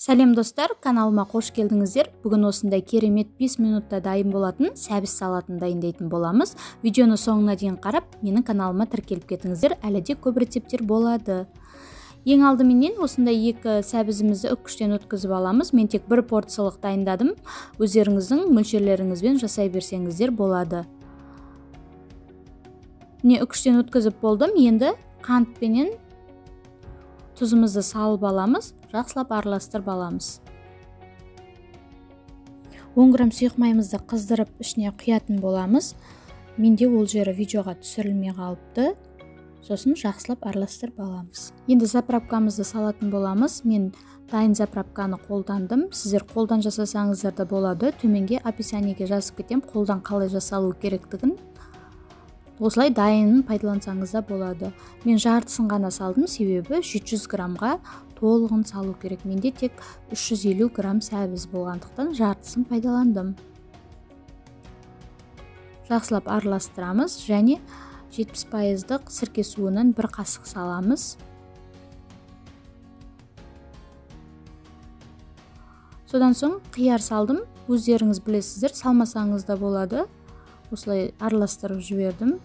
Сәлем достар, каналыма қош келдіңіздер. Бүгін осындай керемет 5 минутта дайын болатын сәбіз салатын дайындайтын боламыз. Видеоны соңына дейін қарап, менің каналыма тіркеліп кетіңіздер. Әлі де көп рецепттер болады. Ең алдыменен осындай екі сәбізімізді үккіштен өткізіп аламыз. Мен тек бір порциялық дайындадым. Өздеріңіздің мөлшерлеріңізбен жасай берсеңіздер болады. Міне үккіштен өткізіп болдым. Енді қантпенен тұзымызды салып аламыз, жақсылап араластырып аламыз. 10 грамм сұйық майымызды қыздырып ішіне құятын боламыз. Менде ол жері видеоға түсірілмей қалыпты. Сосын жақсылап араластырып аламыз. Енді заправкамызды салатын боламыз. Мен дайын заправканы қолдандым. Сіздер қолдан жасасаңыздар да болады. Төменге описаниеге жазып кетем, қолдан қалай жасалу керектігін. Осылай дайынын пайдалансаңыз да болады. Мен жартысын ғана салдым, себебі 700 граммға толығын салу керек. Менде тек 350 грамм сәбіз болғандықтан жартысын пайдаландым. Жақсылап араластырамыз және 70%-дық сірке суынан бір қасық саламыз. Содан соң қияр салдым. Өздеріңіз білесіздер, салмасаңыз да болады. Осылай араластырып жібердім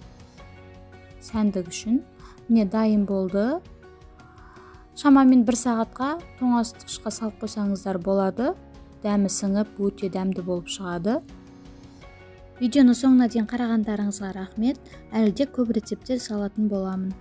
сәндік үшін. Міне дайын болды. Шамамен бір сағатқа тоңазытқышқа салып қойсаңыздар болады. Дәмі сіңіп, өте дәмді болып шығады. Видеоны соңына дейін қарағандарыңызға рахмет. Әлі де көп рецепттер салатын боламын.